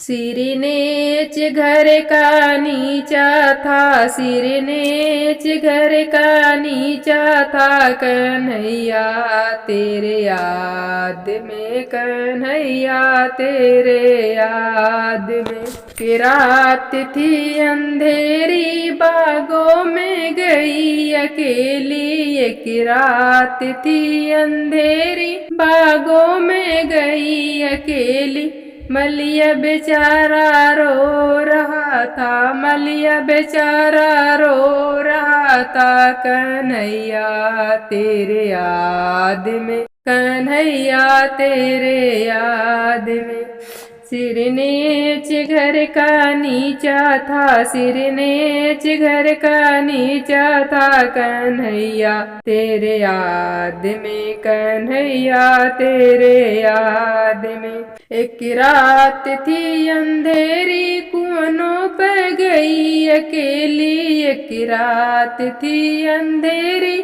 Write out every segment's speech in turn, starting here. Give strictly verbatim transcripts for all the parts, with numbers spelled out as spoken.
सिरनेच घर का नीचा था, सिरनेच घर का नीचा था कन्हैया तेरे याद में, कन्हैया तेरे याद में। एक रात थी अंधेरी बागों में गई अकेली, एक रात थी अंधेरी बागों में गई अकेली। मलिया बेचारा रो रहा था, मलिया बेचारा रो रहा था कन्हैया तेरे याद में, कन्हैया तेरे याद में। सिरनेच घर का नीचा था, सिरनेच घर का नीचा था कन्हैया तेरे याद में, कन्हैया तेरे याद में। एक रात थी अंधेरी कुआनों पे गई अकेली, एक रात थी अंधेरी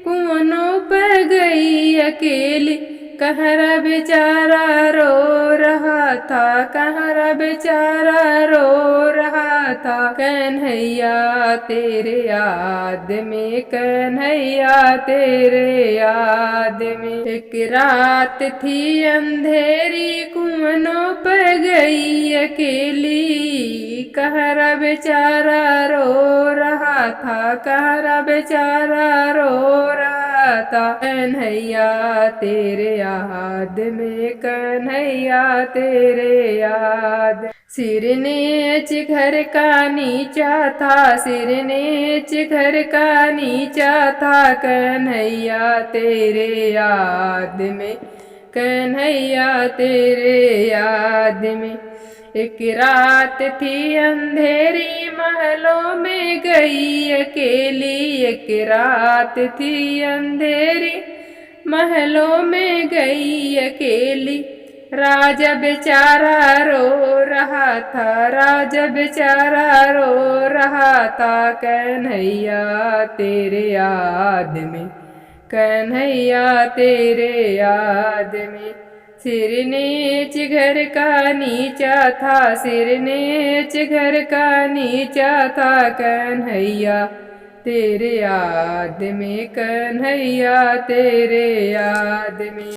कुआनों पे गई अकेली। कहरा बेचारा रो रहा था, कहरा बेचारा रो रहा था कन्हैया तेरे याद में, कन्हैया तेरे याद में। एक रात थी अंधेरी कुआनों पे गई अकेली, कहरा बेचारा रो रहा था, कहरा बेचारा रो रहा था कन्हैया तेरे याद में, कन्हैया तेरे याद। सिरनेच घर का नीचा था, सिरनेच घर का नीचा था कन्हैया तेरे याद में, कन्हैया तेरे याद में। एक रात थी अंधेरी महलों में गई अकेली, एक रात थी अंधेरी महलों में गई अकेली। राजा बेचारा रो रहा था, राजा बेचारा रो रहा था कन्हैया तेरे याद में, कन्हैया तेरे याद में। सिरनेच घर का नीचा था, सिरनेच घर का नीचा था कन्हैया तेरे याद में, कन्हैया तेरे याद में।